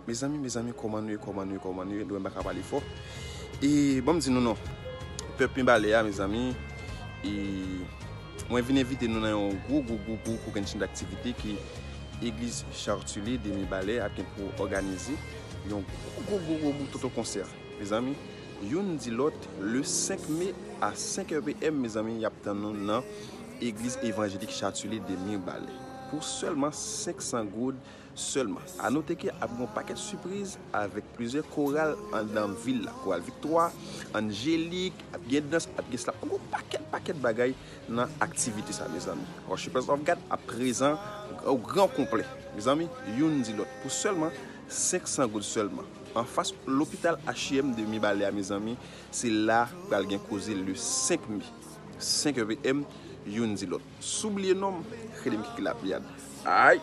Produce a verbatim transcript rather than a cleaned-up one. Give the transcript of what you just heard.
Mezanmi, mezanmi, kòman nou ye, kòman nou ye, kòman nou ye? Dwe m pa ka pale fò. E ban m di nou non. Pèp Mibalè a, mezanmi, e mwen vin envite nou nan yon gwo, gwo, gwo, gwo, gwo kantyen aktivite ke Egliz Chartulet de Mibalè ap gen pou òganize yon gwo, gwo, gwo, gwo, gwo toto konsè. Mezanmi, youn di lòt, le senk me a senk è p m, mezanmi, y ap tann nou nan Egliz Evanjelik Chartulet de Mibalè. Pou sèlman senk san goud sèlman. A note ke ap gen yon pakèt sipriz avèk plizyè koral anndan vil la. Koral Viktwa, Anjelik, ap gen dans, ap gen slam, ap gen yon pakèt, pakèt bagay nan aktivite sa, mezanmi. Worshipers of God ap prezan o gran konplè. Mezanmi, youn di lòt. Pou sèlman senk san goud sèlman. Anfas lopital H I M de Mibalè a, mezanmi, se la pral gen koze le senk me. Senk è p m, youn di lòt. Si w bliye non m, rele m Kiki Lapyad. Ay!